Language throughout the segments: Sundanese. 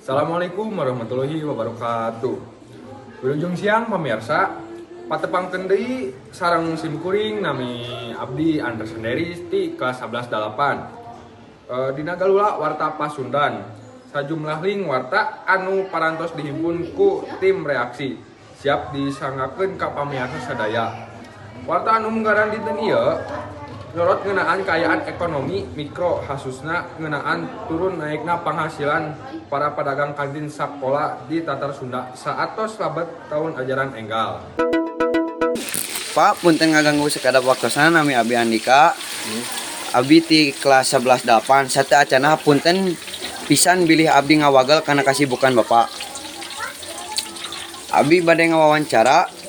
Assalamualaikum warahmatullahi wabarakatuh. Wilujeng siang, pemirsa. Patepangkeun deui sareng sim kuring, nami abdi Andres Henderis ti kelas 11 8. Dina galula Warta Pasundan. Sajumlah link warta anu parantos dihimpun ku tim reaksi siap disanggakeun ka pamirsa sadaya. Warta anu munggaran dinten ieu nyorot ngeunaan kaayaan ekonomi mikro, khususna ngeunaan turun naikna penghasilan para pedagang kantin sakola di Tatar Sunda saatos lebet tahun ajaran enggal. Pak, punten ngaganggu sakedap waktosna, nami Abi Andika. Abi ti kelas 11 8. Sateuacanna punten pisan bilih abdi ngawagel kana kasibukan Bapak. Abi bade ngawawancara.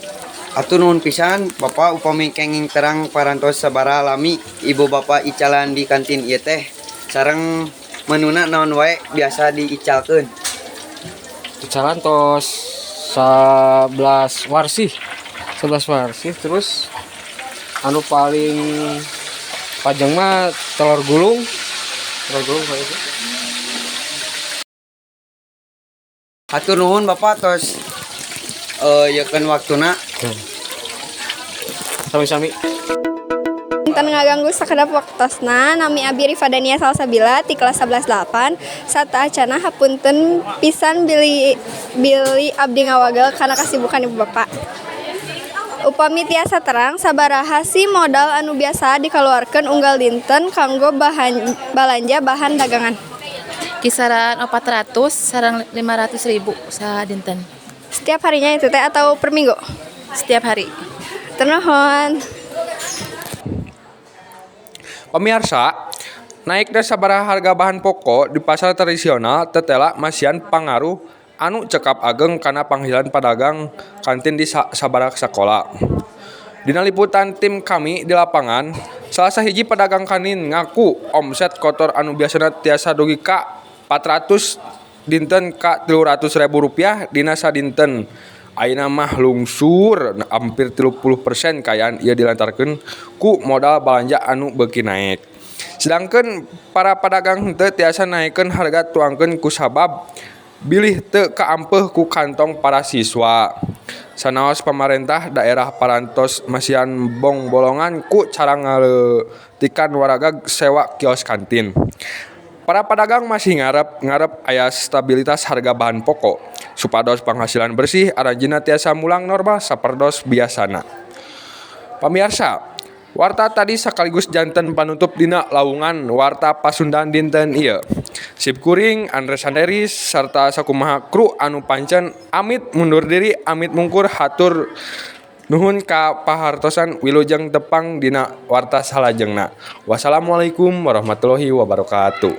Hatur nuhun pisan Bapak, upami kenging terang parantos sabaraha lami ibu bapak icalan di kantin ieu teh, sareng menuna naon wae biasa diicalkeun? Icalan tos 11 warsih, 11 warsih. Terus anu paling panjang mah telur gulung, telur gulung kayak itu. Hatur nuhun Bapak tos yekeun waktuna. Sami-sami. Punten ngaganggu sakedap waktosna, nami abi Rifadania Salsabila ti kelas 11 8. Sateuacanna hapunten pisan bilih bilih abdi ngawagel kana kasibukan ibu bapak. Upami tiasa terang, sabaraha sih modal anu biasa dikeluarkan unggal dinten kanggo bahan balanja bahan dagangan? Kisaran 400 sareng 500 ribu sadinten. Setiap harinya itu teh atau per minggu? Setiap hari. Nuhun. Pemirsa, naiknya sabaraha harga bahan pokok di pasar tradisional tetela masihan pangaruh anu cekap ageng kana penghasilan pedagang kantin di sabaraha sakola. Dina liputan tim kami di lapangan, salah sahiji pedagang kantin ngaku omset kotor anu biasana tiasa dugi ka 400 dinten ka 300 ribu rupiah dina sadinten ayeuna mah lungsur hampir 30%. Kaayaan ieu dilantarkeun ku modal balanja anu beuki naek, sedangkan para pedagang henteu tiasa naikkeun harga tuangan kusabab bilih teu kaampeuh ku kantong para siswa. Sanaos pamarentah daerah parantos masihan bong-bolongan ku cara ngaleutikan waragag sewa kios kantin, para pedagang masih ngarep-ngarep aya stabilitas harga bahan pokok supados penghasilan bersih aranjeunna tiasa mulang normal sapertos biasana. Pamirsa, warta tadi sekaligus janten panutup dina lawungan Warta Pasundan dinten ieu. Sim kuring Andres Sanderis serta sakumaha kru anu pancen amit mundur diri, amit mungkur, hatur nuhun ka pahartosan. Wilujeng tepang dina warta salajengna. Wassalamualaikum warahmatullahi wabarakatuh.